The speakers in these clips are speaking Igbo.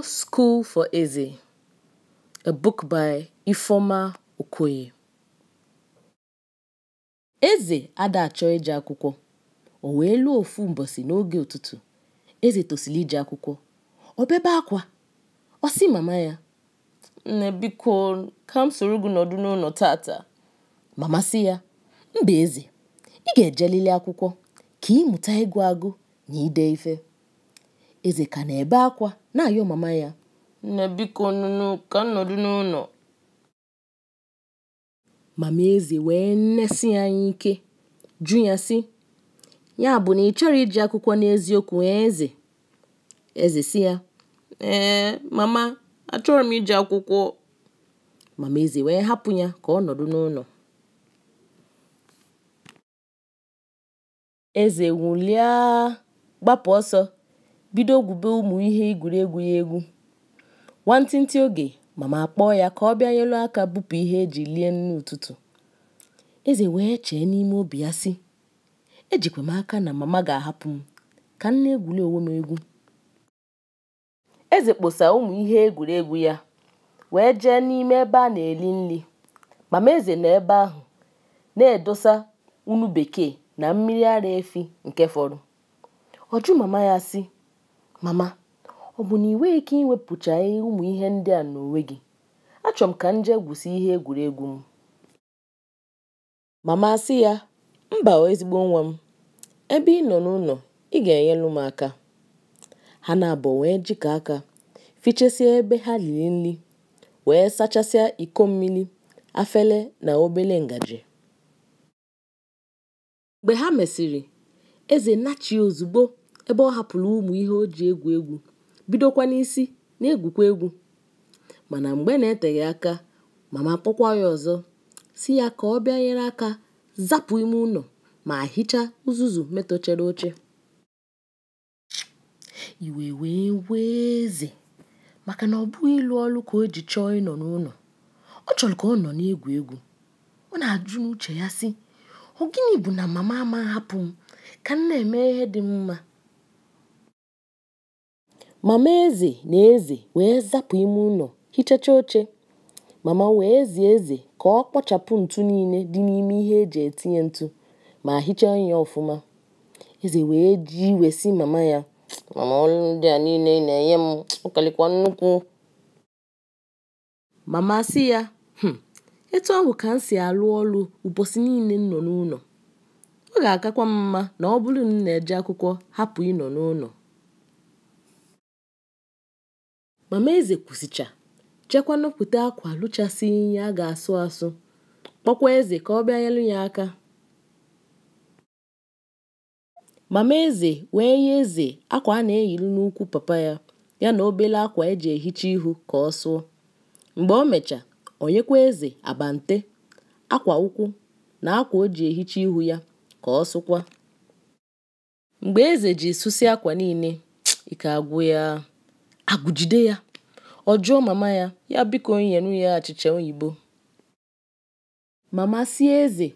No School for Eze, a book by Ifeoma Okoye. Eze ada achọ ije akwụkwọ. O wee luo ofu mbọsị n'oge ụtụtụ, Eze tosili ije akwụkwọ. O bebe akwa. Ọ sị mama ya, "Nne biko ka m soro gị nọdụ n'ụlọ tata." Mama sị ya, "Mba Eze, ị ga-ejelili akwụkwọ ka ị mụta ịgụ agụ na ide ife." Eze ka na-ebe akwa na-ayọ mama ya, "Nne biko nụnụ ka m nọdụ n'ụlọ." Mama Eze wee nesi ya anya ike, jụ ya sị, "Ya bụ na ị chọrọ ije akwụkwọ n'eziokwu Eze?" Eze sị ya, "Ee, mama, achọrọ m ije akwụkwọ." Mama Eze wee hapụ ya ka ọ nọdụ n'ụlọ. Eze nwụlịa gbapụ ọsọ bido gwube ụmụ ihe egwuregwu ya egwu. Nwantịntị oge, mama akpọọ ya ka ọ bịa nyelu aka bupụ ihe eji lie nri ụtụtụ. Eze wee chee n'ime obi ya sị, ejikwa m aka na mama ga-ahapụ m ka m na-egwuli onwe m egwu. Eze kposa ụmụ ihe egwuregwu ya wee jee n'ime ebe a na-eli nri. Mama Eze nọ ebe ahụ na-edosa unu bekee na mmiri ara efi nke fọrọ. Ọ jụ mama ya sị, "Mama, ọ bụ na ị nweghị ike iwepụcha ụmụ ihe ndị a n'onwe gị? Achọrọ m ka m jee gwusi ihe egwuregwu m." Mama sị ya, "Mba o ezigbo nwa m, ebe ị nọ n'ụlọ ị ga-enyelu m aka." Ha na-abọ wee jikọ aka fichasịa ebe ha riri nri, wee sachasịa iko mmiri, afele na obele ngaji. Mgbe ha mesịrị, Eze nachie ozugbo ebe ọ hapụrụ ụmụ ihe o ji egwu egwu, bidokwa n'isi na-egwukwa egwu. Mana mgbe na-eteghị aka, mama kpọkwa ya ọzọ, sị ya ka ọ bịa nyere aka zapụ ime ụlọ ma hichaa uzuzu metọchere oche. Iwe wee wee Eze maka na ọ bụghị ịlụ ọlụ ka o ji chọọ ịnọ n'ụlọ. Ọ chọrọ ka ọ nọ na-egwu egwu. Ọ na-ajụ n'uche ya sị, ọ gịnị bụ na mama ama hapụ m ka m na-eme ihe dị mma? Mama Eze na Eze wee zapụ ime ụlọ hichacha oche. Mama wee zie Eze ka ọ kpọchapụ ntu niile dị n'ime ihe eji etinye ntu ma hichaa ya ọfụma. Eze wee ji iwe sị mama ya, "Mama, ọrụ ndị a niile ị na-enye m ọ karịkwa nnukwu." Mama sị ya, etu ahụ ka m si alụ ọlụ ụbọchị niile m nọ n'ụlọ. Ọ ga-akakwa m mma na ọ bụrụ na m na-eje akwụkwọ hapụ ịnọ n'ụlọ. Mama Eze kwụsịcha, jekwa nọpụta akwa lụchasị ihe a ga-asụ asụ, kpọkwa Eze ka ọ bịa nyelu ya aka. Mama Eze wee nye Eze akwa a na-eyiri n'ukwu papa ya, ya na obele akwa eji ehicha ihu ka ọ sụọ. Mgbe o mecha, o nyekwa Eze abante, akwa ụkwụ na akwa o ji ehicha ihu ya ka ọ sụkwa. Mgbe Eze ji sụsịa akwa niile, ike agwụ ya, agụ jide ya. Ọ jụọ mama ya, ya biko nyenu ya achịcha oyibo. Mama sị Eze,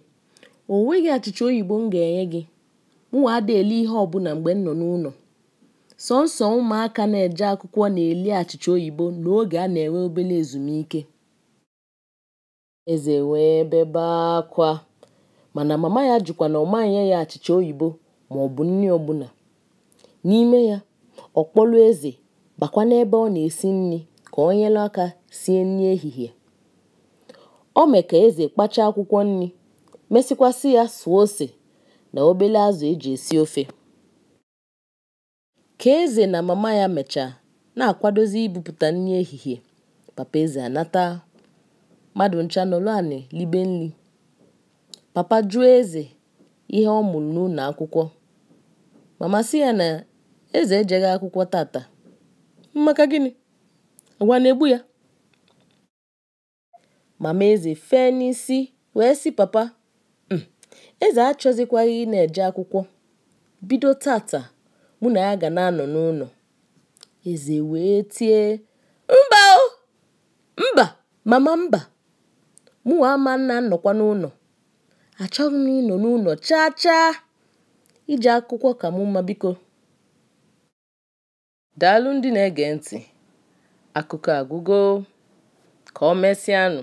"O nweghị achịcha oyibo m ga-enye gị. Mụnwa ada eli ihe ọbụla mgbe m nọ n'ụlọ. Sọnsọ ụmụaka na-eje akwụkwọ na-eli achịcha oyibo n'oge a na-enwe obele ezumike." Eze wee bebe akwa, mana mama ya jụkwa na ọ ma nye ya achịcha oyibo ma ọ bụ nri ọbụla. N'ime ya, ọ kpọlụ Eze bakwa n'ebe ọ na-esi nri ka ọ nyelu aka sie nri ehihie. O mee ka Eze kpachaa akwụkwọ nri, mesịkwasị ya sụọ ose na obele azụ eji esi ofe. Ka Eze na mama ya mechaa na-akwadozi ibupụta nri ehihie, papa Eze anata. Mmadụ ncha nọrọ anị libe nri. Papa jụọ Eze ihe ọ mụrụ n'ụlọ akwụkwọ. Mama sị ya na Eze ejeghị akwụkwọ tata. Maka gịnị? Agwa na-egbu ya. Mama Eze fee n'isi wee sị papa, Eze achọzikwaghị ị na-eje akwụkwọ. Bido tata, mụ na ya ga na-anọ n'ụlọ. Eze wee tie, "Mba o! Mba! Mama mba! Mụnwa ama na-anọkwa n'ụlọ. Achọghị m ịnọ n'ụlọ chaa chaa. Ije akwụkwọ ka mụ mma biko." Daalụ ndị na-ege ntị. Akụkọ agwụgo. Ka o mesịanụ.